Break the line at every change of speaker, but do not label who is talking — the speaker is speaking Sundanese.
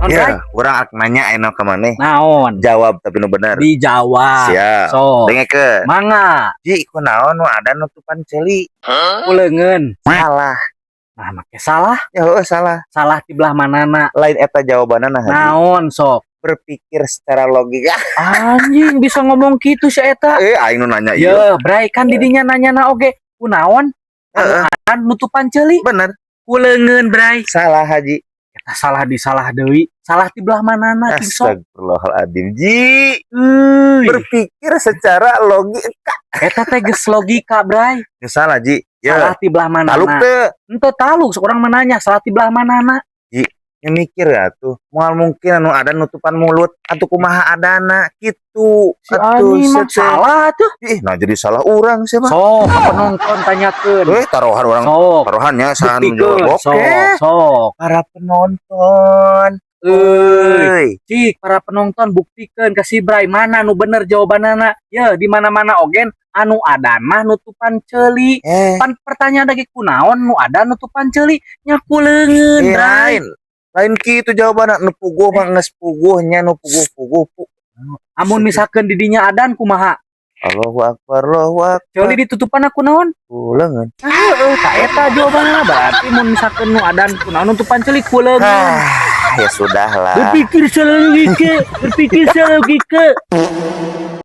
Naon, Bray?
Ya, urang arek nanya enak ka maneh.
Naon?
Jawab tapi nu bener.
Dijawab.
Siap.
Sok.
Dengekeun.
Mangga.
Ji, kunaon nu adan nutupan ceuli?
Ku leungeun.
Salah.
Nah, make salah.
Ya heueuh, salah.
Salah ti belah manana?
Lain eta jawabanana, Haji.
Naon sok?
Berpikir secara logika.
Anjing, bisa ngomong gitu si eta.
Eh, aing nu nanya ieu.
Ya, Bray, kan didinya nanya na oge. Kunaon? Anu adan nutupan ceuli?
Bener.
Ku leungeun, Bray.
Salah, Haji.
Eta salah di salah deui. Salah ti belah manana cing sok?
Astagfirullahaladzim. Ji,
Euy.
Berpikir secara logika.
Eta teh geus logika, Bray.
Ya, salah, Ji. Ya,
Salah ti belah manana?
Taluk teu?
Ente taluk, seorang menanya salah ti belah manana.
Ya mikir ya tuh. Moal mungkin anu adan nutupan mulut atuh, kumaha adana gitu.
Si anjing mah salah tuh.
Ih, nah jadi salah orang siapa?
Sok, ke penonton tanyakeun.
Eh, taruhan orang
Sok.
Taruhannya saha nu
Buktikeun.
jawab?
Sok,
Oke.
sok.
Para penonton.
Euy.
Euy.
Cik, para penonton, buktikan ke si Bray mana nu bener jawabanana. Ya, di mana-mana ogen anu adan mah nutupan ceuli.
Eh,
Pan pertanyaan lagi, kunaon nu adan nutupan ceuli? Nya ku leungeun,
eh,
Bray.
lain. Lain kitu jawabanna, nu puguh mah geus puguh nya, nu puguh-puguh.
Amun misalkan didinya adan kumaha?
Allahu akbar, Allahu akbar.
Ceuli ditutupan ku naon?
Ku leungeun.
Ah, heueuh, ka eta jawabanna. Berarti mun misalkan nu adan kunaon nutupan ceuli, ku leungeun.
Ah, ya sudahlah.
Berpikir secara logika, berpikir secara logika.